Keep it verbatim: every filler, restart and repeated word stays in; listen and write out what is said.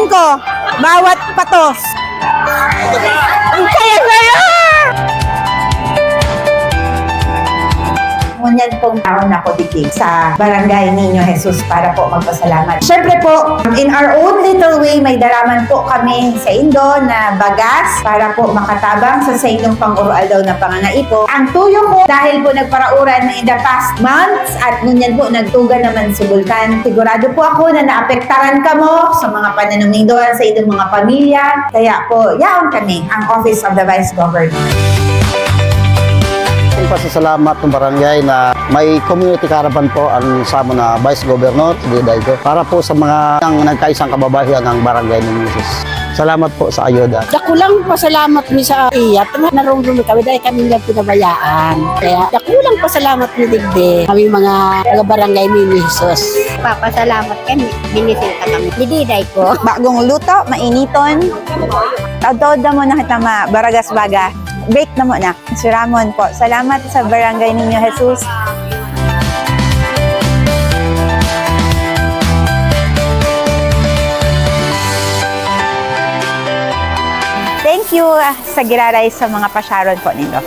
ko, bawat patos. Ang saya-saya! Ngunyan pong taon ako digdi sa Barangay Niño Jesus para po magpasalamat. Siyempre po, in our own little way, may daraman po kami sa indo na bagas para po makatabang sa, sa inyong pang-uro-aldaw na pangangaipo. Ang tuyo po, dahil po nagparauran in the past months at ngunyan po nagtugan naman sa bulkan. Sigurado po ako na naapektaran kamo sa mga pananamindo sa inyong mga pamilya. Kaya po, yaon kami, ang Office of the Vice Governor. Ang pasasalamat ng barangay na may community caravan po ang samo na Vice Governor, Diday ko, para po sa mga ang nagkaisang kababayan ng barangay ng Misis. Salamat po sa ayuda. Dakulang pasalamat mi sa iya, narong kami dahil kami nga pinabayaan. Kaya dakulang pasalamat mi digdi, kami mga taga-barangay ni Jesus. Papasalamat kami, binisin ka kami. Dididay ko. Bagong luto, mainiton. Taod-taod na mo na kita ma-, baragas baga. Bake na mo na. Si Ramon po. Salamat sa Barangay Niño Jesus. Thank you ah, sa giraray sa mga pasyaron po nindo.